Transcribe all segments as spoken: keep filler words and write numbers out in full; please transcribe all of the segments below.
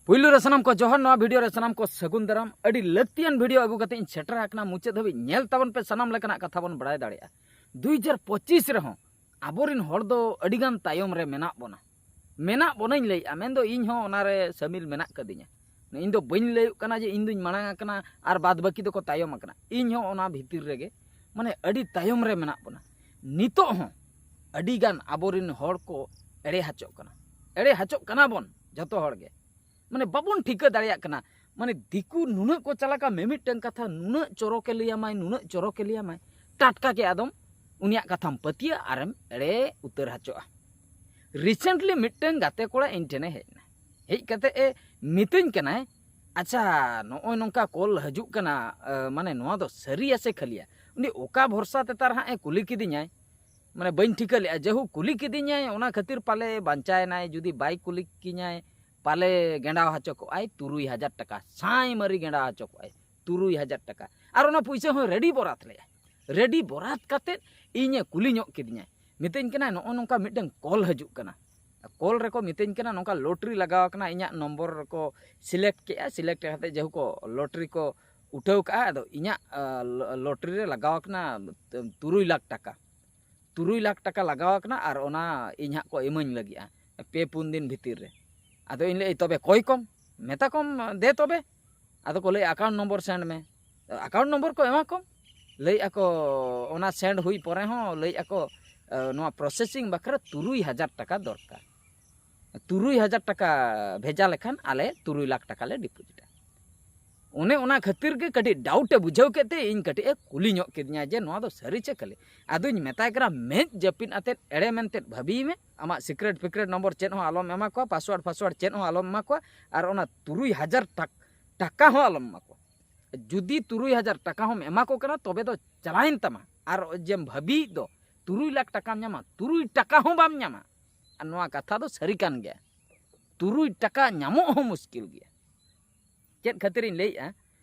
ᱯᱩᱭᱞᱩ ᱨᱮ ᱥᱟᱱᱟᱢ ᱠᱚ ᱡᱚᱦᱟᱨ, ᱱᱚᱣᱟ ᱵᱷᱤᱰᱤᱭᱳ ᱨᱮ ᱥᱟᱱᱟᱢ ᱠᱚ ᱥᱟᱹᱜᱩᱱ ᱫᱟᱨᱟᱢ᱾ ᱟᱹᱰᱤ ᱞᱟᱹᱠᱛᱤᱭᱟᱱ ᱵᱷᱤᱰᱤᱭᱳ ᱟᱹᱜᱩ ᱠᱟᱛᱮ ᱤᱧ ᱥᱮᱴᱮᱨ ᱟᱠᱟᱱᱟ, ᱢᱩᱪᱟᱹᱫ ᱫᱷᱟᱹᱵᱤᱡ ᱧᱮᱞ ᱛᱟᱵᱚᱱ ᱯᱮ, ᱥᱟᱱᱟᱢ ᱞᱮᱠᱟᱱᱟᱜ ᱠᱟᱛᱷᱟ ᱵᱚᱱ ᱵᱟᱲᱟᱭ ᱫᱟᱲᱮᱭᱟᱜᱼᱟ᱾ ᱫᱩ ᱦᱟᱡᱟᱨ ᱯᱚᱸᱪᱤᱥ ᱨᱮᱦᱚᱸ ᱟᱵᱚᱨᱮᱱ ᱦᱚᱲ ᱫᱚ ᱟᱹᱰᱤᱜᱟᱱ ᱛᱟᱭᱚᱢ ᱨᱮ ᱢᱮᱱᱟᱜ ᱵᱚᱱᱟ᱾ ᱢᱮᱱᱟᱜ ᱵᱚᱱᱟᱧ ᱞᱟᱹᱭᱮᱜᱼᱟ, ᱢᱮᱱᱫᱚ ᱤᱧ ᱦᱚᱸ ᱚᱱᱟᱨᱮ ᱥᱟᱹᱢᱤᱞ ᱢᱮᱱᱟᱜ ᱠᱟᱹᱫᱤᱧᱟ᱾ ᱤᱧ ᱫᱚ ᱵᱟᱹᱧ ᱞᱟᱹᱭᱚᱜ ᱠᱟᱱᱟ ᱡᱮ ᱤᱧ ᱫᱩᱧ ᱢᱟᱲᱟᱝ ᱟᱠᱟᱱᱟ ᱟᱨ ᱵᱟᱫ ᱵᱟᱹᱠᱤ ᱫᱚᱠᱚ ᱛᱟᱭᱚᱢ ᱟᱠᱟᱱᱟ᱾ ᱤᱧ ᱦᱚᱸ ᱚᱱᱟ ᱵᱷᱤᱛᱤᱨ ᱨᱮᱜᱮ, ᱢᱟᱱᱮ, ᱟᱹᱰᱤ ᱛᱟᱭᱚᱢ ᱨᱮ ᱢᱮᱱᱟᱜ ᱵᱚᱱᱟ᱾ ᱱᱤᱛᱚᱜ ᱦᱚᱸ ᱟᱹᱰᱤᱜᱟᱱ ᱟᱵᱚᱨᱮᱱ ᱦᱚᱲ ᱠᱚ ᱮᱲᱮ ᱦᱚᱪᱚᱜ ᱠᱟᱱᱟ᱾ ᱮᱲᱮ ᱦᱚᱪᱚᱜ ᱠᱟᱱᱟ ᱵᱚᱱ ᱡᱚᱛᱚ ᱦᱚᱲ ᱜᱮ᱾ ᱢᱟᱱᱮ, ᱵᱟᱵᱚᱱ ᱴᱷᱤᱠᱟᱹ ᱫᱟᱲᱮᱭᱟᱜ ᱠᱟᱱᱟ᱾ ᱢᱟᱱᱮ, ᱫᱤᱠᱩ ᱱᱩᱱᱟᱹᱜ ᱠᱚ ᱪᱟᱞᱟᱠᱟ, ᱢᱤᱢᱤᱫᱴᱟᱝ ᱠᱟᱛᱷᱟ ᱱᱩᱱᱟᱹᱜ ᱪᱚᱨᱚᱠᱮ ᱞᱟᱹᱭᱟᱢᱟᱭ, ᱱᱩᱱᱟᱹᱜ ᱪᱚᱨᱚᱠᱮ ᱞᱟᱹᱭᱟᱢᱟᱭ, ᱴᱟᱴᱠᱟ ᱜᱮ ᱟᱫᱚᱢ ᱩᱱᱤᱭᱟᱜ ᱠᱟᱛᱷᱟᱢ ᱯᱟᱹᱛᱭᱟᱹᱜᱼᱟ ᱟᱨᱮᱢ ᱮᱲᱮ ᱩᱛᱟᱹᱨ ᱦᱚᱪᱚᱜᱼᱟ᱾ ᱨᱤᱥᱮᱱᱴᱞᱤ ᱢᱤᱫᱴᱟᱝ ᱜᱟᱛᱮ ᱠᱚᱲᱟ ᱤᱧ ᱴᱷᱮᱱᱮ ᱦᱮᱡ ᱮᱱᱟ᱾ ᱦᱮᱡ ᱠᱟᱛᱮ ᱮ ᱢᱤᱛᱟᱹᱧ ᱠᱟᱱᱟᱭ, "ᱟᱪᱪᱷᱟ, ᱱᱚᱜᱼᱚᱭ ᱱᱚᱝᱠᱟ ᱠᱚᱞ ᱦᱤᱡᱩᱜ ᱠᱟᱱᱟ, ᱮ, ᱢᱟᱱᱮ, ᱱᱚᱣᱟ ᱫᱚ ᱥᱟᱹᱨᱤᱭᱟ ᱥᱮ ᱠᱷᱟᱹᱞᱤᱭᱟ?" ᱩᱱᱤ ᱚᱠᱟ ᱵᱷᱚᱨᱥᱟ ᱛᱮ ᱛᱟᱨ ᱦᱟᱸᱜ ᱮ ᱠᱩᱞᱤ ᱠᱤᱫᱤᱧᱟᱭ, ᱢᱟᱱᱮ, ᱵᱟᱹᱧ ᱴᱷᱤᱠᱟᱹ ᱞᱮᱜᱼᱟ᱾ ᱡᱟᱭᱦᱳᱠ, ᱠᱩᱞᱤ ᱠᱤᱫᱤᱧᱟᱭ, ᱚᱱᱟ ᱠᱷᱟᱹᱛᱤᱨ ᱯᱟᱞᱮ ᱵᱟᱧᱪᱟᱣ ᱮᱱᱟᱭ᱾ ᱡᱩᱫᱤ ᱵᱟᱭ ᱠᱩᱞᱤ ᱠᱤᱧᱟᱭ, ᱯᱟᱞᱮ ᱜᱮᱸᱰᱟᱣ ᱦᱚᱪᱚ ᱠᱚᱜᱼᱟᱭ ᱛᱩᱨᱩᱭ ᱦᱟᱡᱟᱨ ᱴᱟᱠᱟ, ᱥᱟᱭ ᱢᱟᱹᱨᱤ ᱜᱮᱸᱰᱟᱣ ᱦᱚᱪᱚ ᱠᱚᱜᱼᱟᱭ ᱛᱩᱨᱩᱭ ᱦᱟᱡᱟᱨ ᱴᱟᱠᱟ᱾ ᱟᱨ ᱚᱱᱟ ᱯᱩᱭᱥᱟᱹ ᱦᱚᱸ ᱨᱮᱰᱤ ᱵᱚᱨᱟᱛ ᱞᱮᱜᱼᱟᱭ᱾ ᱨᱮᱰᱤ ᱵᱚᱨᱟᱛ ᱠᱟᱛᱮᱫ ᱤᱧᱮ ᱠᱩᱞᱤ ᱧᱚᱜ ᱠᱤᱫᱤᱧᱟᱭ, ᱢᱤᱛᱟᱹᱧ ᱠᱟᱱᱟᱭ, "ᱱᱚᱜᱼᱚ ᱱᱚᱝᱠᱟ ᱢᱤᱫᱴᱟᱝ ᱠᱚᱞ ᱦᱤᱡᱩᱜ ᱠᱟᱱᱟ, ᱠᱚᱞ ᱨᱮᱠᱚ ᱢᱤᱛᱟᱹᱧ ᱠᱟᱱᱟ ᱱᱚᱝᱠᱟ ᱞᱚᱴᱨᱤ ᱞᱟᱜᱟᱣ ᱟᱠᱟᱱᱟ, ᱤᱧᱟᱹᱜ ᱱᱚᱢᱵᱚᱨ ᱨᱮᱠᱚ ᱥᱤᱞᱮᱠᱴ ᱠᱮᱜᱼᱟ, ᱥᱤᱞᱮᱠᱴ ᱠᱟᱛᱮᱫ ᱡᱟᱭᱦᱳᱠ ᱠᱚ ᱞᱚᱴᱨᱤ ᱠᱚ ᱩᱴᱷᱟᱹᱣ ᱠᱟᱜᱼᱟ, ᱟᱫᱚ ᱤᱧᱟᱹᱜ, ᱟ, ᱞᱚ-, ᱞᱚᱴᱨᱤ ᱨᱮ ᱞᱟᱜᱟᱣ ᱟᱠᱟᱱᱟ ᱛᱩᱨᱩᱭ ᱞᱟᱠᱷ ᱴᱟᱠᱟ, ᱛᱩᱨᱩᱭ ᱞᱟᱠᱷ ᱴᱟᱠᱟ ᱞᱟᱜᱟᱣ ᱟᱠᱟᱱᱟ ᱟᱨ ᱚᱱᱟ ᱤᱧ ᱦᱟᱸᱜ ᱠᱚ ᱤᱢᱟᱹᱧ ᱞᱟᱹᱜᱤᱫᱼᱟ ᱯᱮ ᱯᱩᱱ ᱫᱤᱱ ᱵᱷᱤᱛᱤᱨ ᱨᱮ᱾" ᱟᱫᱚ ᱤᱧ ᱞᱟᱹᱭ, "ᱛᱚᱵᱮ ᱠᱚᱭ ᱠᱚᱢ, ᱢᱮᱛᱟ ᱠᱚᱢ ᱫᱮ ᱛᱚᱵᱮ᱾" ᱟᱫᱚ ᱠᱚ ᱞᱟᱹᱭ, "ᱟᱠᱟᱣᱩᱱᱴ ᱱᱚᱢᱵᱚᱨ ᱥᱮᱱᱰ ᱢᱮ᱾" ᱟᱠᱟᱣᱩᱱᱴ ᱱᱚᱢᱵᱚᱨ ᱠᱚ ᱮᱢᱟ ᱠᱚᱢ᱾ ᱞᱟᱹᱭᱮᱫᱼᱟ ᱠᱚ, ᱚᱱᱟ ᱥᱮᱱᱰ ᱦᱩᱭ ᱯᱚᱨᱮ ᱦᱚᱸ ᱞᱟᱹᱭᱮᱫᱼᱟ ᱠᱚ, ᱮ, ᱱᱚᱣᱟ ᱯᱨᱚᱥᱮᱥᱤᱝ ᱵᱟᱠᱷᱨᱟ ᱛᱩᱨᱩᱭ ᱦᱟᱡᱟᱨ ᱴᱟᱠᱟ ᱫᱚᱨᱠᱟᱨ᱾ ᱛᱩᱨᱩᱭ ᱦᱟᱡᱟᱨ ᱴᱟᱠᱟ ᱵᱷᱮᱡᱟ ᱞᱮᱠᱷᱟᱱ ᱟᱞᱮ ᱛᱩᱨᱩᱭ ᱞᱟᱠᱷ ᱴᱟᱠᱟ ᱞᱮ ᱰᱤᱯᱚᱡᱤᱴᱟ᱾ ᱚᱱᱮ ᱚᱱᱟ ᱠᱷᱟᱹᱛᱤᱨ ᱜᱮ ᱠᱟᱹᱴᱤᱡ ᱰᱟᱣᱩᱴ ᱮ ᱵᱩᱡᱷᱟᱹᱣ ᱠᱮᱫ ᱛᱮ ᱤᱧ ᱠᱟᱹᱴᱤᱡ ᱮ ᱠᱩᱞᱤ ᱧᱚᱜ ᱠᱤᱫᱤᱧᱟ ᱡᱮ ᱱᱚᱣᱟ ᱫᱚ ᱥᱟᱹᱨᱤ ᱪᱮ ᱠᱷᱟᱹᱞᱤ᱾ ᱟᱫᱚᱧ ᱢᱮᱛᱟᱭ ᱠᱟᱱᱟ, "ᱢᱮᱫ ᱡᱟᱹᱯᱤᱫ ᱟᱛᱮᱫ ᱮᱲᱮ ᱢᱮᱱᱛᱮᱫ ᱵᱷᱟᱹᱵᱤᱭ ᱢᱮ, ᱟᱢᱟᱜ ᱥᱤᱠᱨᱮᱴ ᱯᱷᱤᱠᱨᱮᱴ ᱱᱚᱢᱵᱚᱨ ᱪᱮᱫ ᱦᱚᱸ ᱟᱞᱚᱢ ᱮᱢᱟ ᱠᱚᱣᱟ, ᱯᱟᱥᱣᱟᱨᱰ ᱯᱷᱟᱥᱣᱟᱨᱰ ᱪᱮᱫ ᱦᱚᱸ ᱟᱞᱚᱢ ᱮᱢᱟ ᱠᱚᱣᱟ, ᱟᱨ ᱚᱱᱟ ᱛᱩᱨᱩᱭ ᱦᱟᱡᱟᱨ ᱴᱟᱠ-, ᱴᱟᱠᱟ ᱦᱚᱸ ᱟᱞᱚᱢ ᱮᱢᱟ ᱠᱚᱣᱟ᱾ ᱡᱩᱫᱤ ᱛᱩᱨᱩᱭ ᱦᱟᱡᱟᱨ ᱴᱟᱠᱟ ᱦᱚᱸᱢ ᱮᱢᱟ ᱠᱚ ᱠᱟᱱᱟ ᱛᱚᱵᱮ ᱫᱚ ᱪᱟᱞᱟᱣᱮᱱ ᱛᱟᱢᱟ, ᱟᱨ ᱡᱮᱢ ᱵᱷᱟᱹᱵᱤᱭᱮᱫ ᱫᱚ ᱛᱩᱨᱩᱭ ᱞᱟᱠᱷ ᱴᱟᱠᱟᱢ ᱧᱟᱢᱟ, ᱛᱩᱨᱩᱭ ᱴᱟᱠᱟ ᱦᱚᱸ ᱵᱟᱢ ᱧᱟᱢᱟ᱾" ᱟᱨ ᱱᱚᱣᱟ ᱠᱟᱛᱷᱟ ᱫᱚ ᱥᱟᱹᱨᱤ ᱠᱟᱱ ᱜᱮᱭᱟ, ᱛᱩᱨᱩᱭ ᱴᱟᱠᱟ ᱧᱟᱢᱚᱜ ᱦᱚᱸ ᱢᱩᱥᱠᱤᱞ ᱜᱮᱭᱟ᱾ ᱪᱮᱫ ᱠᱷᱟᱹᱛᱤᱨᱤᱧ ᱞᱟᱹᱭᱮᱜᱼᱟ?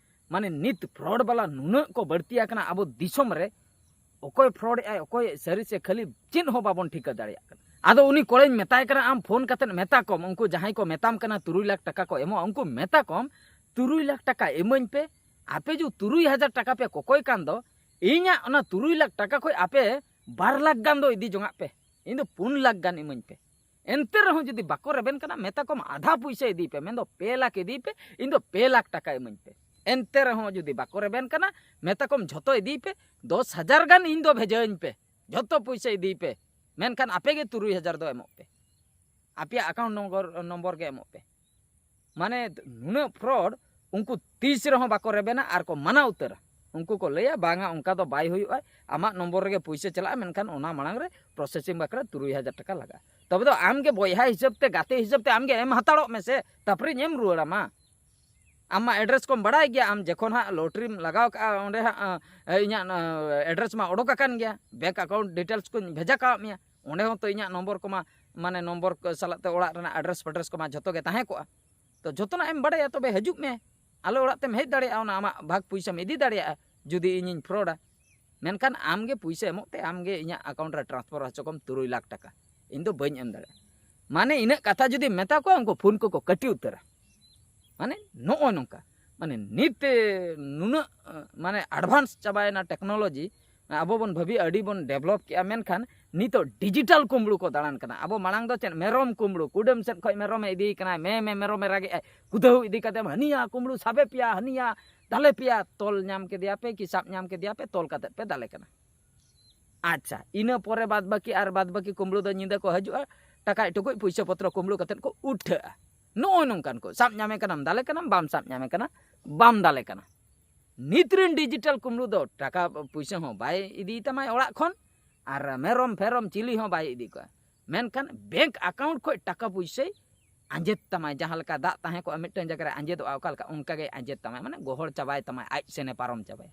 ᱢᱟᱱᱮ, ᱱᱤᱛ ᱯᱷᱨᱚᱰ ᱵᱟᱞᱟ ᱱᱩᱱᱟᱹᱜ ᱠᱚ ᱵᱟᱹᱲᱛᱤ ᱟᱠᱟᱱᱟ ᱟᱵᱚ ᱫᱤᱥᱚᱢ ᱨᱮ, ᱚᱠᱚᱭ ᱯᱷᱨᱚᱰ ᱮᱜᱼᱟᱭ, ᱚᱠᱚᱭ ᱥᱟᱹᱨᱤ ᱥᱮ ᱠᱷᱟᱹᱞᱤ, ᱪᱮᱫ ᱦᱚᱸ ᱵᱟᱵᱚᱱ ᱴᱷᱤᱠᱟᱹ ᱫᱟᱲᱮᱭᱟᱜ ᱠᱟᱱᱟ᱾ ᱟᱫᱚ ᱩᱱᱤ ᱠᱚᱲᱟᱧ ᱢᱮᱛᱟᱭ ᱠᱟᱱᱟ, ᱟᱢ ᱯᱷᱳᱱ ᱠᱟᱛᱮᱫ ᱢᱮᱛᱟ ᱠᱚᱢ, ᱩᱱᱠᱩ ᱡᱟᱦᱟᱸᱭ ᱠᱚ ᱢᱮᱛᱟᱢ ᱠᱟᱱᱟ ᱛᱩᱨᱩᱭ ᱞᱟᱠᱷ ᱴᱟᱠᱟ ᱠᱚ ᱮᱢᱚᱜᱼᱟ, ᱩᱱᱠᱩ ᱢᱮᱛᱟ ᱠᱚᱢ ᱛᱩᱨᱩᱭ ᱞᱟᱠᱷ ᱴᱟᱠᱟ ᱤᱢᱟᱹᱧ ᱯᱮ᱾ ᱟᱯᱮ ᱡᱩ ᱛᱩᱨᱩᱭ ᱦᱟᱡᱟᱨ ᱴᱟᱠᱟ ᱯᱮ ᱠᱚᱠᱚᱭ ᱠᱟᱱ ᱫᱚ, ᱤᱧᱟᱹᱜ ᱚᱱᱟ ᱛᱩᱨᱩᱭ ᱞᱟᱠᱷ ᱴᱟᱠᱟ ᱠᱷᱚᱡ ᱟᱯᱮ ᱵᱟᱨ ᱞᱟᱠᱷ ᱜᱟᱱ ᱫᱚ ᱤᱫᱤ ᱡᱚᱝᱟᱜ ᱯᱮ, ᱤᱧ ᱫᱚ ᱯᱩᱱ ᱞᱟᱠᱷ ᱜᱟᱱ ᱤᱢᱟᱹᱧ ᱯᱮ᱾ ᱮᱱᱛᱮ ᱨᱮᱦᱚᱸ ᱡᱩᱫᱤ ᱵᱟᱠᱚ ᱨᱮᱵᱮᱱ ᱠᱟᱱᱟ, ᱢᱮᱛᱟ ᱠᱚᱢ ᱟᱫᱷᱟ ᱯᱩᱭᱥᱟᱹ ᱤᱫᱤᱭ ᱯᱮ, ᱢᱮᱱᱫᱚ ᱯᱮ ᱞᱟᱠᱷ ᱤᱫᱤᱭ ᱯᱮ, ᱤᱧ ᱫᱚ ᱯᱮ ᱞᱟᱠᱷ ᱴᱟᱠᱟ ᱤᱢᱟᱹᱧ ᱯᱮ᱾ ᱮᱱᱛᱮ ᱨᱮᱦᱚᱸ ᱡᱩᱫᱤ ᱵᱟᱠᱚ ᱨᱮᱵᱮᱱ ᱠᱟᱱᱟ, ᱢᱮᱛᱟ ᱠᱚᱢ ᱡᱷᱚᱛᱚ ᱤᱫᱤᱭ ᱯᱮ, ᱫᱚᱥ ᱦᱟᱡᱟᱨ ᱜᱟᱱ ᱤᱧ ᱫᱚ ᱵᱷᱮᱡᱟᱣᱟᱹᱧ ᱯᱮ, ᱡᱷᱚᱛᱚ ᱯᱩᱭᱥᱟᱹ ᱤᱫᱤᱭ ᱯᱮ, ᱢᱮᱱᱠᱷᱟᱱ ᱟᱯᱮ ᱜᱮ ᱛᱩᱨᱩᱭ ᱦᱟᱡᱟᱨ ᱫᱚ ᱮᱢᱚᱜ ᱯᱮ, ᱟᱯᱮᱭᱟᱜ ᱟᱠᱟᱣᱩᱱᱴ ᱱᱚᱢᱵᱚᱨ, ᱱᱚᱢᱵᱚᱨ ᱜᱮ ᱮᱢᱚᱜ ᱯᱮ᱾ ᱢᱟᱱᱮ ᱱᱩᱱᱟᱹᱜ ᱯᱷᱨᱚᱰ, ᱩᱱᱠᱩ ᱛᱤᱥ ᱨᱮᱦᱚᱸ ᱵᱟᱠᱚ ᱨᱮᱵᱮᱱᱟ ᱟᱨ ᱠᱚ ᱢᱟᱱᱟ ᱩᱛᱟᱹᱨᱟ᱾ ᱩᱱᱠᱩ ᱠᱚ ᱞᱟᱹᱭᱟ, "ᱵᱟᱝᱟ, ᱚᱱᱠᱟ ᱫᱚ ᱵᱟᱭ ᱦᱩᱭᱩᱜᱼᱟ, ᱟᱢᱟᱜ ᱱᱚᱢᱵᱚᱨ ᱨᱮᱜᱮ ᱯᱩᱭᱥᱟᱹ ᱪᱟᱞᱟᱜᱼᱟ, ᱢᱮᱱᱠᱷᱟᱱ ᱚᱱᱟ ᱢᱟᱲᱟᱝ ᱨᱮ ᱯᱨᱚᱥᱮᱥᱤᱝ ᱵᱟᱠᱷᱨᱟ ᱛᱩᱨᱩᱭ ᱦᱟᱡᱟᱨ ᱴᱟᱠᱟ ᱞᱟᱜᱟᱜᱼᱟ᱾ ᱛᱚᱵᱮ ᱫᱚ ᱟᱢ ᱜᱮ ᱵᱚᱭᱦᱟ ᱦᱤᱥᱟᱹᱵ ᱛᱮ, ᱜᱟᱛᱮ ᱦᱤᱥᱟᱹᱵ ᱛᱮ ᱟᱢ ᱜᱮ ᱮᱢ ᱦᱟᱛᱟᱲᱚᱜ ᱢᱮᱥᱮ, ᱛᱟᱨᱯᱚᱨᱮᱧ ᱮᱢ ᱨᱩᱣᱟᱹᱲᱟ ᱢᱟ᱾ ᱟᱢ ᱢᱟ ᱮᱰᱨᱮᱥ ᱠᱚᱢ ᱵᱟᱲᱟᱭ ᱜᱮᱭᱟ, ᱟᱢ ᱡᱚᱠᱷᱚᱱ ᱦᱟᱸᱜ ᱞᱚᱴᱨᱤᱢ ᱞᱟᱜᱟᱣ ᱠᱟᱜᱼᱟ, ᱚᱸᱰᱮ ᱦᱟᱸᱜ, ᱮ, ᱤᱧᱟᱹᱜ, ᱮ, ᱮᱰᱨᱮᱥ ᱢᱟ ᱚᱰᱚᱠ ᱟᱠᱟᱱ ᱜᱮᱭᱟ, ᱵᱮᱝᱠ ᱟᱠᱟᱣᱩᱱᱴ ᱰᱤᱴᱮᱞᱥ ᱠᱚᱧ ᱵᱷᱮᱡᱟ ᱠᱟᱣᱟᱫ ᱢᱮᱭᱟ, ᱚᱸᱰᱮ ᱦᱚᱸ ᱛᱚ ᱤᱧᱟᱹᱜ ᱱᱚᱢᱵᱚᱨ ᱠᱚᱢᱟ, ᱢᱟᱱᱮ ᱱᱚᱢᱵᱚᱨ ᱠᱚ ᱥᱟᱞᱟᱜ ᱛᱮ ᱚᱲᱟᱜ ᱨᱮᱱᱟᱜ ᱮᱰᱨᱮᱥ ᱯᱷᱮᱰᱨᱮᱥ ᱠᱚᱢᱟ ᱡᱷᱚᱛᱚ ᱜᱮ ᱛᱟᱦᱮᱸ ᱠᱚᱜᱼᱟ᱾ ᱛᱚ ᱡᱷᱚᱛᱚᱱᱟᱜ ᱮᱢ ᱵᱟᱲᱟᱭᱟ, ᱛᱚᱵᱮ ᱦᱤᱡᱩᱜ ᱢᱮ, ᱟᱞᱮ ᱚᱲᱟᱜ ᱛᱮᱢ ᱦᱮᱡ ᱫᱟᱲᱮᱭᱟᱜᱼᱟ, ᱚᱱᱟ ᱟᱢᱟᱜ ᱵᱷᱟᱜᱽ ᱯᱩᱭᱥᱟᱹᱢ ᱤᱫᱤ ᱫᱟᱲᱮᱭᱟᱜᱼᱟ, ᱡᱩᱫᱤ ᱤᱧᱤᱧ ᱯᱷᱨᱚᱰᱟ᱾ ᱢᱮᱱᱠᱷᱟᱱ ᱟᱢ ᱜᱮ ᱯᱩᱭᱥᱟᱹ ᱮᱢᱚᱜ ᱛᱮ, ᱟᱢ ᱜᱮ ᱤᱧᱟᱹᱜ ᱟᱠᱟᱣᱩᱱᱴ ᱨᱮ ᱴᱨᱟᱱᱥᱯᱷᱟᱨ ᱦᱚᱪᱚ ᱠᱚᱢ ᱛᱩᱨᱩᱭ ᱞᱟᱠᱷ ᱴᱟᱠᱟ, ᱤᱧ ᱫᱚ ᱵᱟᱹᱧ ᱮᱢ ᱫᱟᱲᱮᱭᱟᱜᱼᱟ᱾ ᱢᱟᱱᱮ ᱤᱱᱟᱹᱜ ᱠᱟᱛᱷᱟ ᱡᱩᱫᱤ ᱢᱮᱛᱟ ᱠᱚᱣᱟ, ᱩᱱᱠᱩ ᱯᱷᱳᱱ ᱠᱚᱠᱚ ᱠᱟᱹᱴᱤ ᱩᱛᱟᱹᱨᱟ᱾ ᱢᱟᱱᱮ ᱱᱚᱜᱼᱚᱭ ᱱᱚᱝᱠᱟ, ᱢᱟᱱᱮ ᱱᱤᱛ ᱛᱮ ᱱᱩᱱᱟᱹᱜ, ᱢᱟᱱᱮ ᱮᱰᱵᱷᱟᱱᱥ ᱪᱟᱵᱟᱭᱮᱱᱟ ᱴᱮᱠᱱᱳᱞᱚᱡᱤ, ᱟᱵᱚ ᱵᱚᱱ ᱵᱷᱟᱹᱵᱤ ᱟᱹᱰᱤ ᱵᱚᱱ ᱰᱮᱵᱷᱞᱚᱯ ᱠᱮᱜᱼᱟ, ᱢᱮᱱᱠᱷᱟᱱ ᱱᱤᱛᱚᱜ ᱰᱤᱡᱤᱴᱟᱞ ᱠᱩᱢᱵᱽᱲᱩ ᱠᱚ ᱫᱟᱬᱟᱱ ᱠᱟᱱᱟ᱾ ᱟᱵᱚ ᱢᱟᱲᱟᱝ ᱫᱚ ᱪᱮᱫ, ᱢᱮᱨᱚᱢ ᱠᱩᱢᱵᱽᱲᱩ, ᱠᱩᱰᱟᱹᱢ ᱥᱮᱫ ᱠᱷᱚᱱ ᱢᱮᱨᱚᱢᱮ ᱤᱫᱤᱭᱮ ᱠᱟᱱᱟᱭ, ᱢᱮ ᱢᱮ ᱢᱮᱨᱚᱢᱮ ᱨᱟᱜᱮᱜᱼᱟᱭ, ᱠᱩᱫᱟᱹᱣ ᱤᱫᱤ ᱠᱟᱛᱮᱢ ᱦᱟᱹᱱᱤᱭᱟ ᱠᱩᱢᱵᱽᱲᱩ ᱥᱟᱵᱮ ᱯᱮᱭᱟ, ᱦᱟᱹᱱᱤᱭᱟ ᱫᱟᱞᱮ ᱯᱮᱭᱟ, ᱛᱚᱞ ᱧᱟᱢ ᱠᱮᱫᱮᱭᱟᱯᱮ ᱠᱤ ᱥᱟᱵ ᱧᱟᱢ ᱠᱮᱫᱮᱭᱟᱯᱮ, ᱛᱚᱞ ᱠᱟᱛᱮ ᱯᱮ ᱫᱟᱞᱮ ᱠᱟᱱᱟ᱾ ᱟᱪᱪᱷᱟ, ᱤᱱᱟᱹ ᱯᱚᱨᱮ ᱵᱟᱫ ᱵᱟᱹᱠᱤ ᱟᱨ ᱵᱟᱫ ᱵᱟᱹᱠᱤ ᱠᱩᱢᱵᱽᱲᱩ ᱫᱚ ᱧᱤᱫᱟᱹ ᱠᱚ ᱦᱤᱡᱩᱜᱼᱟ, ᱴᱟᱠᱟ ᱴᱩᱠᱩᱡ ᱯᱩᱭᱥᱟᱹ ᱯᱚᱛᱨᱚ ᱠᱩᱢᱵᱽᱲᱩ ᱠᱟᱛᱮ ᱠᱚ ᱩᱴᱷᱟᱹᱜᱼᱟ᱾ ᱱᱚᱜᱼᱚᱭ ᱱᱚᱝᱠᱟᱱ ᱠᱚ, ᱥᱟᱵ ᱧᱟᱢᱮ ᱠᱟᱱᱟᱢ ᱫᱟᱞᱮ ᱠᱟᱱᱟᱢ, ᱵᱟᱢ ᱥᱟᱵ ᱧᱟᱢᱮ ᱠᱟᱱᱟ ᱵᱟᱢ ᱫᱟᱞᱮ ᱠᱟᱱᱟ᱾ ᱱᱤᱛ ᱨᱮᱱ ᱰᱤᱡᱤᱴᱟᱞ ᱠᱩᱢᱵᱽᱲᱩ ᱫᱚ ᱴᱟᱠᱟ ᱯᱩᱭᱥᱟᱹ ᱦᱚᱸ ᱵᱟᱭ ᱤᱫᱤᱭ ᱛᱟᱢᱟᱭ ᱚᱲᱟᱜ ᱠᱷᱚᱱ, ᱟᱨ ᱢᱮᱨᱚᱢ ᱯᱷᱮᱨᱚᱢ ᱪᱤᱞᱤ ᱦᱚᱸ ᱵᱟᱭ ᱤᱫᱤ ᱠᱚᱣᱟ᱾ ᱢᱮᱱᱠᱷᱟᱱ ᱵᱮᱝᱠ ᱟᱠᱟᱣᱩᱱᱴ ᱠᱷᱚᱱ ᱴᱟᱠᱟ ᱯᱩᱭᱥᱟᱹᱭ ᱟᱸᱡᱮᱫ ᱛᱟᱢᱟᱭ, ᱡᱟᱦᱟᱸ ᱞᱮᱠᱟ ᱫᱟᱜ ᱛᱟᱦᱮᱸ ᱠᱚᱜᱼᱟ ᱢᱤᱫᱴᱟᱝ ᱡᱟᱭᱜᱟ ᱨᱮ ᱟᱸᱡᱮᱫᱚᱜᱼᱟ, ᱚᱠᱟ ᱞᱮᱠᱟ ᱚᱱᱠᱟ ᱜᱮ ᱟᱸᱡᱮᱫ ᱛᱟᱢᱟᱭ, ᱢᱟᱱᱮ ᱜᱚᱦᱚᱲ ᱪᱟᱵᱟᱭ ᱛᱟᱢᱟᱭ, ᱟᱡ ᱥᱮᱱᱮ ᱯᱟᱨᱚᱢ ᱪᱟᱵᱟᱭᱟ᱾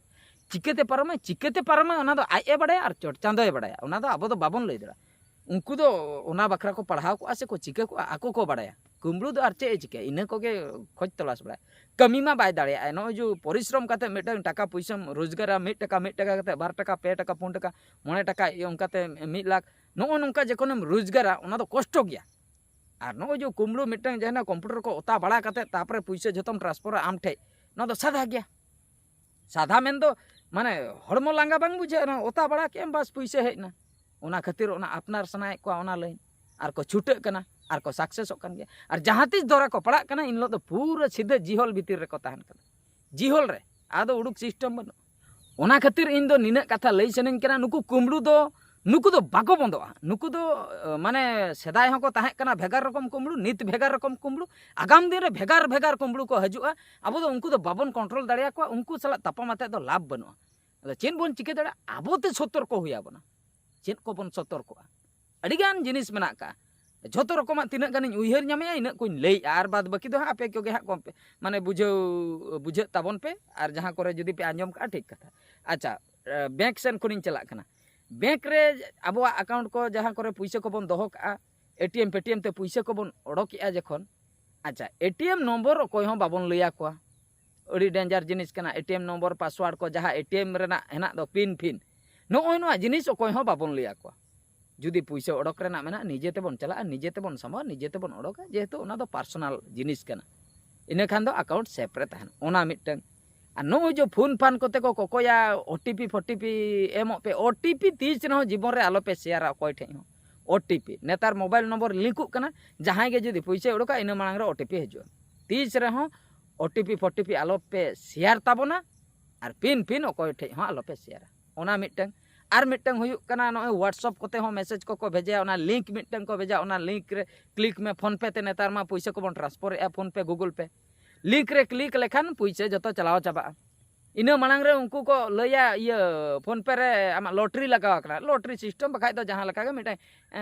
ᱪᱤᱠᱟᱹᱛᱮ ᱯᱟᱨᱚᱢᱟᱭ? ᱪᱤᱠᱟᱹᱛᱮ ᱯᱟᱨᱚᱢᱟᱭ ᱚᱱᱟ ᱫᱚ ᱟᱡ ᱮ ᱵᱟᱲᱟᱭᱟ ᱟᱨ ᱪᱚᱴ ᱪᱟᱸᱫᱚᱭ ᱵᱟᱲᱟᱭᱟ, ᱚᱱᱟ ᱫᱚ ᱟᱵᱚ ᱫᱚ ᱵᱟᱵᱚᱱ ᱞᱟᱹᱭ ᱫᱟᱲᱮᱭᱟᱜᱼᱟ᱾ ᱩᱱᱠᱩ ᱫᱚ ᱚᱱᱟ ᱵᱟᱠᱷᱨᱟ ᱠᱚ ᱯᱟᱲᱦᱟᱣ ᱠᱚᱜᱼᱟ ᱥᱮ ᱠᱚ ᱪᱤᱠᱟᱹ ᱠᱚᱜᱼᱟ, ᱟᱠᱚ ᱠᱚ ᱵᱟᱲᱟᱭᱟ᱾ ᱠᱩᱢᱵᱽᱲᱩ ᱫᱚ ᱟᱨ ᱪᱮᱫ ᱮ ᱪᱤᱠᱟᱹᱭᱟ, ᱤᱱᱟᱹ ᱠᱚᱜᱮ ᱠᱷᱚᱡᱽ ᱛᱚᱞᱟᱥ ᱵᱟᱲᱟᱭᱟ᱾ ᱠᱟᱹᱢᱤ ᱢᱟ ᱵᱟᱭ ᱫᱟᱲᱮᱭᱟᱜᱼᱟ, ᱱᱚᱜᱼᱚᱭ ᱡᱮ ᱯᱚᱨᱤᱥᱨᱚᱢ ᱠᱟᱛᱮ ᱢᱤᱫᱴᱟᱝ ᱴᱟᱠᱟ ᱯᱩᱭᱥᱟᱹᱢ ᱨᱳᱡᱽᱜᱟᱨᱟ, ᱢᱤᱫ ᱴᱟᱠᱟ, ᱢᱤᱫ ᱴᱟᱠᱟ ᱠᱟᱛᱮ, ᱵᱟᱨ ᱴᱟᱠᱟ, ᱯᱮ ᱴᱟᱠᱟ, ᱯᱩᱱ ᱴᱟᱠᱟ, ᱢᱚᱬᱮ ᱴᱟᱠᱟ, ᱚᱱᱠᱟᱛᱮ ᱢᱤᱫ ᱞᱟᱠᱷ, ᱱᱚᱜᱼᱚ ᱱᱚᱝᱠᱟ ᱡᱚᱠᱷᱚᱱᱮᱢ ᱨᱳᱡᱽᱜᱟᱨᱟ, ᱚᱱᱟ ᱫᱚ ᱠᱚᱥᱴᱚ ᱜᱮᱭᱟ᱾ ᱟᱨ ᱱᱚᱜᱼᱚᱭ ᱡᱮ ᱠᱩᱢᱵᱽᱲᱩ ᱢᱤᱫᱴᱟᱝ ᱡᱟᱦᱟᱱᱟᱜ ᱠᱚᱢᱯᱤᱭᱩᱴᱟᱨ ᱠᱚ ᱚᱛᱟ ᱵᱟᱲᱟ ᱠᱟᱛᱮ ᱛᱟᱨᱯᱚᱨᱮ ᱯᱩᱭᱥᱟᱹ ᱡᱷᱚᱛᱚᱢ ᱴᱨᱟᱱᱥᱯᱷᱟᱨᱟ ᱟᱢ ᱴᱷᱮᱡ, ᱱᱚᱣᱟ ᱫᱚ ᱥᱟᱫᱷᱟ ᱜᱮᱭᱟ᱾ ᱥᱟᱫᱷᱟ ᱢᱮᱱᱫᱚ ᱢᱟᱱᱮ ᱦᱚᱲᱢᱚ ᱞᱟᱸᱜᱟ ᱵᱟᱝ ᱵᱩᱡᱷᱟᱹᱜᱼᱟ, ᱚᱱᱟ ᱚᱛᱟ ᱵᱟᱲᱟ ᱠᱮᱫ ᱟᱢ, ᱵᱟᱥ ᱯᱩᱭᱥᱟᱹ ᱦᱮᱡ ᱮᱱᱟ᱾ ᱚᱱᱟ ᱠᱷᱟᱹᱛᱤᱨ ᱚᱱᱟ ᱟᱯᱱᱟᱨ ᱥᱟᱱᱟᱭᱮᱫ ᱠᱚᱣᱟ ᱚᱱᱟ ᱞᱟᱭᱤᱱ, ᱟᱨ ᱠᱚ ᱪᱷᱩᱴᱟᱹᱜ ᱠᱟᱱᱟ, ᱟᱨ ᱠᱚ ᱥᱟᱠᱥᱮᱥᱚᱜ ᱠᱟᱱ ᱜᱮᱭᱟ᱾ ᱟᱨ ᱡᱟᱦᱟᱸ ᱛᱤᱥ ᱫᱚᱨᱟ ᱠᱚ ᱯᱟᱲᱟᱜ ᱠᱟᱱᱟ, ᱤᱱ ᱦᱤᱞᱳᱜ ᱫᱚ ᱯᱩᱨᱟᱹ ᱥᱤᱫᱷᱟᱹ ᱡᱤᱦᱚᱞ ᱵᱷᱤᱛᱤᱨ ᱨᱮᱠᱚ ᱛᱟᱦᱮᱱ ᱠᱟᱱᱟ, ᱡᱤᱦᱚᱞ ᱨᱮ᱾ ᱟᱫᱚ ᱩᱰᱩᱠ ᱥᱤᱥᱴᱮᱢ ᱵᱟᱹᱱᱩᱜ᱾ ᱚᱱᱟ ᱠᱷᱟᱹᱛᱤᱨ ᱤᱧ ᱫᱚ ᱱᱤᱱᱟᱹᱜ ᱠᱟᱛᱷᱟ ᱞᱟᱹᱭ ᱥᱟᱱᱟᱧ ᱠᱟᱱᱟ, ᱱᱩᱠᱩ ᱠᱩᱢᱵᱽᱲᱩ ᱫᱚ, ᱱᱩᱠᱩ ᱫᱚ ᱵᱟᱠᱚ ᱵᱚᱱᱫᱚᱜᱼᱟ᱾ ᱱᱩᱠᱩ ᱫᱚ ᱮ, ᱢᱟᱱᱮ ᱥᱮᱫᱟᱭ ᱦᱚᱸᱠᱚ ᱛᱟᱦᱮᱸ ᱠᱟᱱᱟ ᱵᱷᱮᱜᱟᱨ ᱨᱚᱠᱚᱢ ᱠᱩᱢᱵᱽᱲᱩ, ᱱᱤᱛ ᱵᱷᱮᱜᱟᱨ ᱨᱚᱠᱚᱢ ᱠᱩᱢᱵᱽᱲᱩ, ᱟᱜᱟᱢ ᱫᱤᱱ ᱨᱮ ᱵᱷᱮᱜᱟᱨ ᱵᱷᱮᱜᱟᱨ ᱠᱩᱢᱵᱽᱲᱩ ᱠᱚ ᱦᱤᱡᱩᱜᱼᱟ᱾ ᱟᱵᱚ ᱫᱚ ᱩᱱᱠᱩ ᱫᱚ ᱵᱟᱵᱚᱱ ᱠᱚᱱᱴᱨᱳᱞ ᱫᱟᱲᱮᱭᱟᱠᱚᱣᱟ, ᱩᱱᱠᱩ ᱥᱟᱞᱟᱜ ᱛᱟᱯᱟᱢ ᱟᱛᱮᱫ ᱫᱚ ᱞᱟᱵᱷ ᱵᱟᱹᱱᱩᱜᱼᱟ᱾ ᱟᱫᱚ ᱪᱮᱫ ᱵᱚᱱ ᱪᱤᱠᱟᱹ ᱫᱟᱲᱮᱭᱟᱜᱼᱟ? ᱟᱵᱚ ᱛᱮ ᱥᱚᱛᱚᱨᱠᱚ ᱦᱩᱭ ᱟᱵᱚᱱᱟ᱾ ᱪᱮᱫ ᱠᱚᱵᱚᱱ ᱥᱚᱛᱚᱨᱠᱚᱜᱼᱟ? ᱟᱹᱰᱤᱜᱟᱱ ᱡᱤᱱᱤᱥ ᱢᱮᱱᱟᱜ ᱟᱠᱟᱫᱼᱟ᱾ ᱡᱷᱚᱛᱚ ᱨᱚᱠᱚᱢᱟᱜ ᱛᱤᱱᱟᱹᱜ ᱜᱟᱱᱤᱧ ᱩᱭᱦᱟᱹᱨ ᱧᱟᱢᱮᱜᱼᱟ, ᱤᱱᱟᱹᱜ ᱠᱚᱧ ᱞᱟᱹᱭᱮᱜᱼᱟ, ᱟᱨ ᱵᱟᱫ ᱵᱟᱹᱠᱤ ᱫᱚ ᱦᱟᱸᱜ ᱟᱯᱮ ᱠᱚᱜᱮ ᱦᱟᱸᱜ ᱠᱚᱢ ᱯᱮ, ᱢᱟᱱᱮ ᱵᱩᱡᱷᱟᱹᱣ, ᱵᱩᱡᱷᱟᱹᱜ ᱛᱟᱵᱚᱱ ᱯᱮ, ᱟᱨ ᱡᱟᱦᱟᱸ ᱠᱚᱨᱮ ᱡᱩᱫᱤ ᱯᱮ ᱟᱸᱡᱚᱢ ᱠᱟᱜᱼᱟ, ᱴᱷᱤᱠ ᱠᱟᱛᱷᱟ᱾ ᱟᱪᱪᱷᱟ, ᱮ, ᱵᱮᱝᱠ ᱥᱮᱱ ᱠᱷᱚᱱᱤᱧ ᱪᱟᱞᱟᱜ ᱠᱟᱱᱟ᱾ ᱵᱮᱝᱠ ᱨᱮ ᱟᱵᱚᱣᱟᱜ ᱟᱠᱟᱣᱩᱱᱴ ᱠᱚ, ᱡᱟᱦᱟᱸ ᱠᱚᱨᱮ ᱯᱩᱭᱥᱟᱹ ᱠᱚᱵᱚᱱ ᱫᱚᱦᱚ ᱠᱟᱜᱼᱟ, ᱮᱴᱤᱮᱢ ᱯᱮᱴᱤᱮᱢ ᱛᱮ ᱯᱩᱭᱥᱟᱹ ᱠᱚᱵᱚᱱ ᱚᱰᱚᱠᱮᱜᱼᱟ ᱡᱚᱠᱷᱚᱱ, ᱟᱪᱪᱷᱟ, ᱮᱴᱤᱮᱢ ᱱᱚᱢᱵᱚᱨ ᱚᱠᱚᱭ ᱦᱚᱸ ᱵᱟᱵᱚᱱ ᱞᱟᱹᱭ ᱟᱠᱚᱣᱟ᱾ ᱟᱹᱰᱤ ᱰᱮᱧᱡᱟᱨ ᱡᱤᱱᱤᱥ ᱠᱟᱱᱟ᱾ ᱮᱴᱤᱮᱢ ᱱᱚᱢᱵᱚᱨ, ᱯᱟᱥᱣᱟᱨᱰ ᱠᱚ, ᱡᱟᱦᱟᱸ ᱮᱴᱤᱮᱢ ᱨᱮᱱᱟᱜ ᱦᱮᱱᱟᱜ ᱫᱚ ᱯᱤᱱ ᱯᱷᱤᱱ, ᱱᱚᱜᱼᱚᱭ ᱱᱚᱣᱟ ᱡᱤᱱᱤᱥ ᱚᱠᱚᱭ ᱦᱚᱸ ᱵᱟᱵᱚᱱ ᱞᱟᱹᱭ ᱟᱠᱚᱣᱟ᱾ ᱡᱩᱫᱤ ᱯᱩᱭᱥᱟᱹ ᱚᱰᱚᱠ ᱨᱮᱱᱟᱜ ᱢᱮᱱᱟᱜᱼᱟ, ᱱᱤᱡᱮ ᱛᱮᱵᱚᱱ ᱪᱟᱞᱟᱜᱼᱟ, ᱱᱤᱡᱮ ᱛᱮᱵᱚᱱ ᱥᱟᱢᱵᱟᱣᱟ, ᱱᱤᱡᱮ ᱛᱮᱵᱚᱱ ᱚᱰᱚᱠᱟ, ᱡᱮᱦᱮᱛᱩ ᱚᱱᱟ ᱫᱚ ᱯᱟᱨᱥᱚᱱᱟᱞ ᱡᱤᱱᱤᱥ ᱠᱟᱱᱟ᱾ ᱤᱱᱟᱹ ᱠᱷᱟᱱ ᱫᱚ ᱟᱠᱟᱣᱩᱱᱴ ᱥᱮᱯ ᱨᱮ ᱛᱟᱦᱮᱱᱟ᱾ ᱚᱱᱟ ᱢᱤᱫᱴᱟᱝ᱾ ᱟᱨ ᱱᱚᱜᱼᱚᱭ ᱡᱮ ᱯᱷᱳᱱ ᱯᱷᱟᱱ ᱠᱚᱛᱮ ᱠᱚ ᱠᱚᱠᱚᱭᱟ, ᱳᱴᱤᱯᱤ ᱯᱷᱳᱴᱤᱯᱤ ᱮᱢᱚᱜ ᱯᱮ, ᱳᱴᱤᱯᱤ ᱛᱤᱥ ᱨᱮᱦᱚᱸ ᱡᱤᱵᱚᱱ ᱨᱮ ᱟᱞᱚ ᱯᱮ ᱥᱮᱭᱟᱨᱟ ᱚᱠᱚᱭ ᱴᱷᱮᱡ ᱦᱚᱸ᱾ ᱳᱴᱤᱯᱤ ᱱᱮᱛᱟᱨ ᱢᱳᱵᱟᱭᱤᱞ ᱱᱚᱢᱵᱚᱨ ᱞᱤᱝᱠᱚᱜ ᱠᱟᱱᱟ, ᱡᱟᱦᱟᱸᱭ ᱜᱮ ᱡᱩᱫᱤ ᱯᱩᱭᱥᱟᱹᱭ ᱚᱰᱚᱠᱟ, ᱤᱱᱟᱹ ᱢᱟᱲᱟᱝ ᱨᱮ ᱳᱴᱤᱯᱤ ᱦᱤᱡᱩᱜᱼᱟ᱾ ᱛᱤᱥ ᱨᱮᱦᱚᱸ ᱳᱴᱤᱯᱤ ᱯᱷᱳᱴᱤᱯᱤ ᱟᱞᱚ ᱯᱮ ᱥᱮᱭᱟᱨ ᱛᱟᱵᱚᱱᱟ, ᱟᱨ ᱯᱤᱱ ᱯᱷᱤᱱ ᱚᱠᱚᱭ ᱴᱷᱮᱡ ᱦᱚᱸ ᱟᱞᱚ ᱯᱮ ᱥᱮᱭᱟᱨᱟ᱾ ᱚᱱᱟ ᱢᱤᱫᱴᱟᱝ᱾ ᱟᱨ ᱢᱤᱫᱴᱟᱝ ᱦᱩᱭᱩᱜ ᱠᱟᱱᱟ, ᱱᱚᱜᱼᱚᱭ WhatsApp ᱠᱚᱛᱮ ᱦᱚᱸ ᱢᱮᱥᱮᱡᱽ ᱠᱚᱠᱚ ᱵᱷᱮᱡᱟᱭᱟ, ᱚᱱᱟ ᱞᱤᱝᱠ ᱢᱤᱫᱴᱟᱝ ᱠᱚ ᱵᱷᱮᱡᱟ, ᱚᱱᱟ ᱞᱤᱝᱠ ᱨᱮ ᱠᱞᱤᱠ ᱢᱮ᱾ ᱯᱷᱳᱱ ᱯᱮ ᱛᱮ ᱱᱮᱛᱟᱨ ᱢᱟ ᱯᱩᱭᱥᱟᱹ ᱠᱚᱵᱚᱱ ᱴᱨᱟᱱᱥᱯᱷᱟᱨᱮᱜᱼᱟ, ᱯᱷᱳᱱ ᱯᱮ, ᱜᱩᱜᱩᱞ ᱯᱮ᱾ ᱞᱤᱝᱠ ᱨᱮ ᱠᱞᱤᱠ ᱞᱮᱠᱷᱟᱱ ᱯᱩᱭᱥᱟᱹ ᱡᱚᱛᱚ ᱪᱟᱞᱟᱣ ᱪᱟᱵᱟᱜᱼᱟ᱾ ᱤᱱᱟᱹ ᱢᱟᱲᱟᱝ ᱨᱮ ᱩᱱᱠᱩ ᱠᱚ ᱞᱟᱹᱭᱟ, ᱤᱭᱟᱹ, ᱯᱷᱳᱱ ᱯᱮ ᱨᱮ ᱟᱢᱟᱜ ᱞᱚᱴᱨᱤ ᱞᱟᱜᱟᱣ ᱟᱠᱟᱱᱟ, ᱞᱚᱴᱨᱤ ᱥᱤᱥᱴᱮᱢ, ᱵᱟᱠᱷᱟᱡ ᱫᱚ ᱡᱟᱦᱟᱸ ᱞᱮᱠᱟ ᱜᱮ ᱢᱤᱫᱴᱮᱱ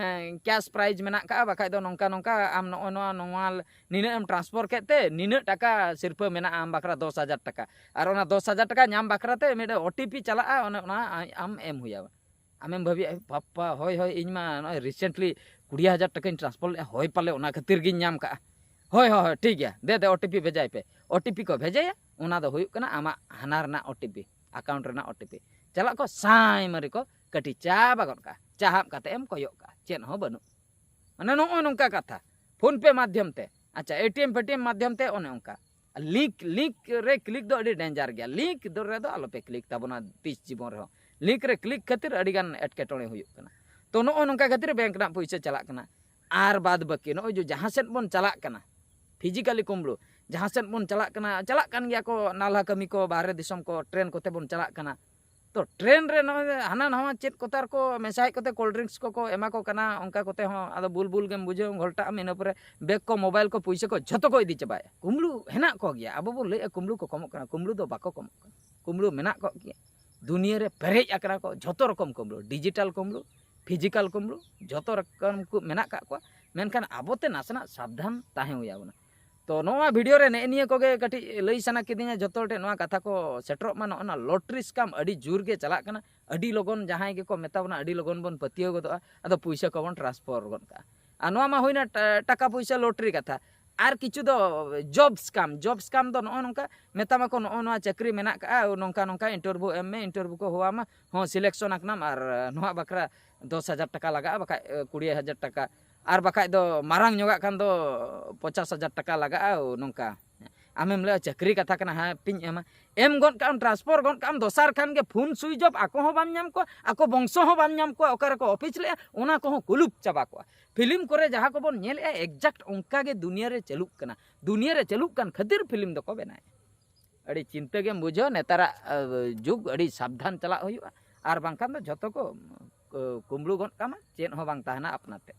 ᱠᱮᱥ ᱯᱨᱟᱭᱤᱡᱽ ᱢᱮᱱᱟᱜ ᱠᱟᱜᱼᱟ, ᱵᱟᱠᱷᱟᱡ ᱫᱚ ᱱᱚᱝᱠᱟ ᱱᱚᱝᱠᱟ ᱟᱢ ᱱᱚᱜᱼᱚᱭ ᱱᱚᱣᱟ, ᱱᱚᱣᱟ ᱱᱤᱱᱟᱹᱜ ᱮᱢ ᱴᱨᱟᱱᱥᱯᱷᱟᱨ ᱠᱮᱫ ᱛᱮ ᱱᱤᱱᱟᱹᱜ ᱴᱟᱠᱟ ᱥᱤᱨᱯᱟᱹ ᱢᱮᱱᱟᱜᱼᱟ ᱟᱢ ᱵᱟᱠᱷᱨᱟ ᱫᱚᱥ ᱦᱟᱡᱟᱨ ᱴᱟᱠᱟ, ᱟᱨ ᱚᱱᱟ ᱫᱚᱥ ᱦᱟᱡᱟᱨ ᱴᱟᱠᱟ ᱧᱟᱢ ᱵᱟᱠᱷᱨᱟ ᱛᱮ ᱢᱤᱫᱴᱮᱱ ᱳᱴᱤᱯᱤ ᱪᱟᱞᱟᱜᱼᱟ, ᱚᱱᱮ ᱚᱱᱟ ᱟᱢ ᱮᱢ ᱦᱩᱭ ᱟᱢᱟ᱾ ᱟᱢᱮᱢ ᱵᱷᱟᱹᱵᱤᱭᱟ, "ᱮ ᱵᱟᱯᱯᱟ, ᱦᱳᱭ ᱦᱳᱭ, ᱤᱧ ᱢᱟ ᱱᱚᱜᱼᱚᱭ ᱨᱤᱥᱮᱱᱴᱞᱤ ᱠᱩᱲᱤ ᱦᱟᱡᱟᱨ ᱴᱟᱠᱟᱧ ᱴᱨᱟᱱᱥᱯᱷᱟᱨ ᱞᱮᱫᱼᱟ, ᱦᱳᱭ ᱯᱟᱞᱮ ᱚᱱᱟ ᱠᱷᱟᱹᱛᱤᱨ ᱜᱤᱧ ᱧᱟᱢ ᱠᱟᱜᱼᱟ᱾ ᱦᱳᱭ ᱦᱳᱭ ᱦᱳᱭ, ᱴᱷᱤᱠ ᱜᱮᱭᱟ, ᱫᱮ ᱫᱮ, ᱳᱴᱤᱯᱤ ᱵᱷᱮᱡᱟᱭ ᱯᱮ᱾" ᱳᱴᱤᱯᱤ ᱠᱚ ᱵᱷᱮᱡᱟᱭᱟ, ᱚᱱᱟ ᱫᱚ ᱦᱩᱭᱩᱜ ᱠᱟᱱᱟ ᱟᱢᱟᱜ ᱦᱟᱱᱟ ᱨᱮᱱᱟᱜ ᱳᱴᱤᱯᱤ, ᱟᱠᱟᱣᱩᱱᱴ ᱨᱮᱱᱟᱜ ᱳᱴᱤᱯᱤ᱾ ᱪᱟᱞᱟᱜ ᱠᱚ ᱥᱟᱭ ᱢᱟᱹᱨᱤ ᱠᱚ ᱠᱟᱹᱴᱤᱡ ᱪᱟᱵᱟ ᱜᱚᱫ ᱠᱟᱜᱼᱟ᱾ ᱪᱟᱦᱟᱵ ᱠᱟᱛᱮ ᱮᱢ ᱠᱚᱭᱚᱜ ᱠᱟᱜᱼᱟ, ᱪᱮᱫ ᱦᱚᱸ ᱵᱟᱹᱱᱩᱜ᱾ ᱢᱟᱱᱮ ᱱᱚᱜᱼᱚᱭ ᱱᱚᱝᱠᱟ ᱠᱟᱛᱷᱟ, PhonePe ᱢᱟᱫᱽᱫᱷᱚᱢ ᱛᱮ, ᱟᱪᱪᱷᱟ, ATM ᱯᱮᱴᱤᱮᱢ ᱢᱟᱫᱽᱫᱷᱚᱢ ᱛᱮ, ᱚᱱᱮ ᱚᱱᱠᱟ᱾ ᱞᱤᱝᱠ, ᱞᱤᱝᱠ ᱨᱮ ᱠᱞᱤᱠ ᱫᱚ ᱟᱹᱰᱤ ᱰᱮᱧᱡᱟᱨ ᱜᱮᱭᱟ᱾ ᱞᱤᱝᱠ ᱫᱚ ᱨᱮᱫᱚ ᱟᱞᱚᱯᱮ ᱠᱞᱤᱠ ᱛᱟᱵᱚᱱᱟ ᱛᱤᱥ ᱡᱤᱵᱚᱱ ᱨᱮᱦᱚᱸ᱾ ᱞᱤᱝᱠ ᱨᱮ ᱠᱞᱤᱠ ᱠᱷᱟᱹᱛᱤᱨ ᱟᱹᱰᱤᱜᱟᱱ ᱮᱴᱠᱮᱴᱚᱬᱮ ᱦᱩᱭᱩᱜ ᱠᱟᱱᱟ᱾ ᱛᱚ ᱱᱚᱜᱼᱚᱭ ᱱᱚᱝᱠᱟ ᱠᱷᱟᱹᱛᱤᱨ ᱵᱮᱝᱠ ᱨᱮᱱᱟᱜ ᱯᱩᱭᱥᱟᱹ ᱪᱟᱞᱟᱜ ᱠᱟᱱᱟ᱾ ᱟᱨ ᱵᱟᱫ ᱵᱟᱹᱠᱤ ᱱᱚᱜᱼᱚᱭ ᱡᱮ ᱡᱟᱦᱟᱸ ᱥᱮᱫ ᱵᱚᱱ ᱪᱟᱞᱟᱜ ᱠᱟᱱᱟ, ᱯᱷᱤᱡᱤᱠᱟᱞᱤ ᱠᱩᱢᱵᱽᱲᱩ, ᱡᱟᱦᱟᱸ ᱥᱮᱫ ᱵᱚᱱ ᱪᱟᱞᱟᱜ ᱠᱟᱱᱟ, ᱪᱟᱞᱟᱜ ᱠᱟᱱ ᱜᱮᱭᱟ ᱠᱚ ᱱᱟᱞᱦᱟ ᱠᱟᱹᱢᱤ ᱠᱚ, ᱵᱟᱦᱨᱮ ᱫᱤᱥᱚᱢ ᱠᱚ, ᱴᱨᱮᱱ ᱠᱚᱛᱮ ᱵᱚᱱ ᱪᱟᱞᱟᱜ ᱠᱟᱱᱟ᱾ ᱛᱚ ᱴᱨᱮᱱ ᱨᱮ ᱱᱚᱜᱼᱚᱭ ᱦᱟᱱᱟ ᱱᱟᱣᱟ ᱪᱮᱫ ᱠᱚᱛᱟᱨ ᱠᱚ ᱢᱮᱥᱟᱭᱮᱫ ᱠᱚᱛᱮ ᱠᱳᱞᱰ ᱰᱨᱤᱝᱠᱥ ᱠᱚᱠᱚ ᱮᱢᱟ ᱠᱚ ᱠᱟᱱᱟ, ᱚᱱᱠᱟ ᱠᱚᱛᱮ ᱦᱚᱸ ᱟᱫᱚ ᱵᱩᱞ ᱵᱩᱞ ᱜᱮᱢ ᱵᱩᱡᱷᱟᱹᱣ, ᱜᱷᱚᱞᱴᱟᱜ ᱟᱢ, ᱤᱱᱟᱹ ᱯᱚᱨᱮ ᱵᱮᱜᱽ ᱠᱚ, ᱢᱳᱵᱟᱭᱤᱞ ᱠᱚ, ᱯᱩᱭᱥᱟᱹ ᱠᱚ ᱡᱷᱚᱛᱚ ᱠᱚ ᱤᱫᱤ ᱪᱟᱵᱟᱭᱟ᱾ ᱠᱩᱢᱵᱽᱲᱩ ᱦᱮᱱᱟᱜ ᱠᱚᱜᱮᱭᱟ, ᱟᱵᱚ ᱵᱚᱱ ᱞᱟᱹᱭᱮᱫᱼᱟ ᱠᱩᱢᱵᱽᱲᱩ ᱠᱚ ᱠᱚᱢᱚᱜ ᱠᱟᱱᱟ, ᱠᱩᱢᱵᱽᱲᱩ ᱫᱚ ᱵᱟᱠᱚ ᱠᱚᱢᱚᱜ ᱠᱟᱱᱟ, ᱠᱩᱢᱵᱽᱲᱩ ᱢᱮᱱᱟᱜ ᱠᱚᱜ ᱜᱮᱭᱟ᱾ ᱫᱩᱱᱤᱭᱟᱹ ᱨᱮ ᱯᱮᱨᱮᱡ ᱟᱠᱟᱱᱟ ᱠᱚ ᱡᱷᱚᱛᱚ ᱨᱚᱠᱚᱢ ᱠᱩᱢᱵᱽᱲᱩ, ᱰᱤᱡᱤᱴᱟᱞ ᱠᱩᱢᱵᱽᱲᱩ, ᱯᱷᱤᱡᱤᱠᱟᱞ ᱠᱩᱢᱵᱽᱲᱩ, ᱡᱷᱚᱛᱚ ᱨᱚᱠᱚᱢ ᱠᱚ ᱢᱮᱱᱟᱜ ᱠᱟᱜ ᱠᱚᱣᱟ᱾ ᱢᱮᱱᱠᱷᱟᱱ ᱟᱵᱚᱛᱮ ᱱᱟᱥᱮᱱᱟᱜ ᱥᱟᱵᱫᱷᱟᱱ ᱛᱟᱦᱮᱸ ᱦᱩᱭ ᱟᱵᱚᱱᱟ᱾ ᱛᱚ ᱱᱚᱣᱟ ᱵᱷᱤᱰᱤᱭᱳ ᱨᱮ ᱱᱮᱜᱼᱮ ᱱᱤᱭᱟᱹ ᱠᱚᱜᱮ ᱠᱟᱹᱴᱤᱡ ᱞᱟᱹᱭ ᱥᱟᱱᱟ ᱠᱤᱫᱤᱧᱟ, ᱡᱷᱚᱛᱚ ᱦᱚᱲ ᱴᱷᱮᱱ ᱱᱚᱣᱟ ᱠᱟᱛᱷᱟ ᱠᱚ ᱥᱮᱴᱮᱨᱚᱜ ᱢᱟ᱾ ᱱᱚᱜᱼᱚ ᱱᱟ ᱞᱚᱴᱨᱤ ᱥᱠᱟᱢ ᱟᱹᱰᱤ ᱡᱳᱨ ᱜᱮ ᱪᱟᱞᱟᱜ ᱠᱟᱱᱟ, ᱟᱹᱰᱤ ᱞᱚᱜᱚᱱ ᱡᱟᱦᱟᱸᱭ ᱜᱮᱠᱚ ᱢᱮᱛᱟ ᱵᱚᱱᱟ, ᱟᱹᱰᱤ ᱞᱚᱜᱚᱱ ᱵᱚᱱ ᱯᱟᱹᱛᱭᱟᱹᱣ ᱜᱚᱫᱚᱜᱼᱟ, ᱟᱫᱚ ᱯᱩᱭᱥᱟᱹ ᱠᱚᱵᱚᱱ ᱴᱨᱟᱱᱥᱯᱷᱟᱨ ᱜᱚᱫ ᱠᱟᱜᱼᱟ᱾ ᱟᱨ ᱱᱚᱣᱟ ᱢᱟ ᱦᱩᱭᱱᱟ ᱴᱟ-, ᱴᱟᱠᱟ ᱯᱩᱭᱥᱟᱹ ᱞᱚᱴᱨᱤ ᱠᱟᱛᱷᱟ᱾ ᱟᱨ ᱠᱤᱪᱷᱩ ᱫᱚ ᱡᱚᱵ ᱥᱠᱟᱢ, ᱡᱚᱵ ᱥᱠᱟᱢ ᱫᱚ ᱱᱚᱜᱼᱚ ᱱᱚᱝᱠᱟ, ᱢᱮᱛᱟᱢᱟᱠᱚ ᱱᱚᱜᱼᱚ ᱱᱚᱣᱟ ᱪᱟᱹᱠᱨᱤ ᱢᱮᱱᱟᱜ ᱠᱟᱜᱼᱟ, ᱱᱚᱝᱠᱟ ᱱᱚᱝᱠᱟ ᱤᱱᱴᱟᱨᱵᱷᱤᱭᱩ ᱮᱢ ᱢᱮ, ᱤᱱᱴᱟᱨᱵᱷᱤᱭᱩ ᱠᱚ ᱦᱚᱦᱚᱣᱟᱢᱟ, ᱦᱚᱸ ᱥᱤᱞᱮᱠᱥᱚᱱ ᱟᱠᱟᱱᱟᱢ, ᱟᱨ ᱱᱚᱣᱟ ᱵᱟᱠᱷᱨᱟ ᱫᱚᱥ ᱦᱟᱡᱟᱨ ᱴᱟᱠᱟ ᱞᱟᱜᱟᱜᱼᱟ, ᱵᱟᱠᱷᱟᱡ ᱠᱩᱲᱤ ᱦᱟᱡᱟᱨ ᱴᱟᱠᱟ, ᱟᱨ ᱵᱟᱠᱷᱟᱡ ᱫᱚ ᱢᱟᱨᱟᱝ ᱧᱚᱜᱟᱜ ᱠᱷᱟᱱ ᱫᱚ ᱯᱚᱧᱪᱟᱥ ᱦᱟᱡᱟᱨ ᱴᱟᱠᱟ ᱞᱟᱜᱟᱜᱼᱟ, ᱱᱚᱝᱠᱟ᱾ ᱟᱢᱮᱢ ᱞᱟᱹᱭᱟ ᱪᱟᱹᱠᱨᱤ ᱠᱟᱛᱷᱟ ᱠᱟᱱᱟ, ᱦᱮᱸ ᱯᱤᱧ ᱮᱢᱟ, ᱮᱢ ᱜᱚᱫ ᱠᱟᱜ ᱟᱢ, ᱴᱨᱟᱱᱥᱯᱷᱟᱨ ᱜᱚᱫ ᱠᱟᱜ ᱟᱢ, ᱫᱚᱥᱟᱨ ᱠᱷᱟᱱ ᱜᱮ ᱯᱷᱳᱱ ᱥᱩᱭᱤᱪ ᱚᱯᱷ, ᱟᱠᱚ ᱦᱚᱸ ᱵᱟᱢ ᱧᱟᱢ ᱠᱚᱣᱟ, ᱟᱠᱚ ᱵᱚᱝᱥᱚ ᱦᱚᱸ ᱵᱟᱢ ᱧᱟᱢ ᱠᱚᱣᱟ, ᱚᱠᱟ ᱨᱮᱠᱚ ᱚᱯᱷᱤᱥ ᱞᱮᱜᱼᱟ ᱚᱱᱟ ᱠᱚᱦᱚᱸ ᱠᱩᱞᱩᱯ ᱪᱟᱵᱟ ᱠᱚᱜᱼᱟ᱾ ᱯᱷᱤᱞᱢ ᱠᱚᱨᱮ ᱡᱟᱦᱟᱸ ᱠᱚᱵᱚᱱ ᱧᱮᱞᱮᱜᱼᱟ, ᱮᱠᱡᱟᱠᱴ ᱚᱱᱠᱟ ᱜᱮ ᱫᱩᱱᱤᱭᱟᱹ ᱨᱮ ᱪᱟᱹᱞᱩᱜ ᱠᱟᱱᱟ᱾ ᱫᱩᱱᱤᱭᱟᱹ ᱨᱮ ᱪᱟᱹᱞᱩᱜ ᱠᱟᱱ ᱠᱷᱟᱹᱛᱤᱨ ᱯᱷᱤᱞᱢ ᱫᱚᱠᱚ ᱵᱮᱱᱟᱣᱮᱫᱼᱟ᱾ ᱟᱹᱰᱤ ᱪᱤᱱᱛᱟᱹ ᱜᱮᱢ ᱵᱩᱡᱷᱟᱹᱣᱟ, ᱱᱮᱛᱟᱨᱟᱜ ᱡᱩᱜᱽ ᱟᱹᱰᱤ ᱥᱟᱵᱫᱷᱟᱱ ᱪᱟᱞᱟᱜ ᱦᱩᱭᱩᱜᱼᱟ, ᱟᱨ ᱵᱟᱝᱠᱷᱟᱱ ᱫᱚ ᱡᱷᱚᱛᱚ ᱠᱚ ᱠᱩᱢᱵᱽᱲᱩ ᱜᱚᱫ ᱠᱟᱢᱟ, ᱪᱮᱫ ᱦᱚᱸ ᱵᱟᱝ ᱛᱟᱦᱮᱱᱟ ᱟᱯᱱᱟᱨ ᱛᱮ᱾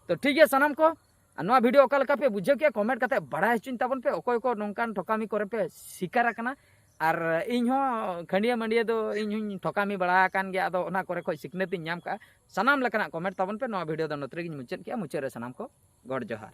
ᱛᱚ ᱴᱷᱤᱠ ᱜᱮᱭᱟ ᱥᱟᱱᱟᱢ ᱠᱚ, ᱟᱨ ᱱᱚᱣᱟ ᱵᱷᱤᱰᱤᱭᱳ ᱚᱠᱟ ᱞᱮᱠᱟ ᱯᱮ ᱵᱩᱡᱷᱟᱹᱣ ᱠᱮᱜᱼᱟ, ᱠᱚᱢᱮᱱᱴ ᱠᱟᱛᱮ ᱵᱟᱲᱟᱭ ᱦᱚᱪᱚᱧ ᱛᱟᱵᱚᱱ ᱯᱮ, ᱚᱠᱚᱭ ᱠᱚ ᱱᱚᱝᱠᱟᱱ ᱴᱷᱚᱠᱟᱢᱤ ᱠᱚᱨᱮ ᱯᱮ ᱥᱤᱠᱟᱨ ᱟᱠᱟᱱᱟ᱾ ᱟᱨ ᱤᱧ ᱦᱚᱸ ᱠᱷᱟᱹᱱᱰᱤᱭᱟᱹ ᱢᱟᱹᱱᱰᱤᱭᱟᱹ ᱫᱚ ᱤᱧ ᱦᱚᱸᱧ ᱴᱷᱚᱠᱟᱢᱤ ᱵᱟᱲᱟ ᱟᱠᱟᱱ ᱜᱮᱭᱟ, ᱟᱫᱚ ᱚᱱᱟ ᱠᱚᱨᱮ ᱠᱷᱚᱱ ᱥᱤᱠᱷᱱᱟᱹᱛ ᱤᱧ ᱧᱟᱢ ᱠᱟᱜᱼᱟ᱾ ᱥᱟᱱᱟᱢ ᱞᱮᱠᱟᱱᱟᱜ ᱠᱚᱢᱮᱱᱴ ᱛᱟᱵᱚᱱ ᱯᱮ᱾ ᱱᱚᱣᱟ ᱵᱷᱤᱰᱤᱭᱳ ᱫᱚ ᱱᱚᱛᱮ ᱨᱮᱜᱮᱧ ᱢᱩᱪᱟᱹᱫ ᱠᱮᱜᱼᱟ᱾ ᱢᱩᱪᱟᱹᱫ ᱨᱮ ᱥᱟᱱᱟᱢ ᱠᱚ ᱜᱚᱰ ᱡᱚᱦᱟᱨ᱾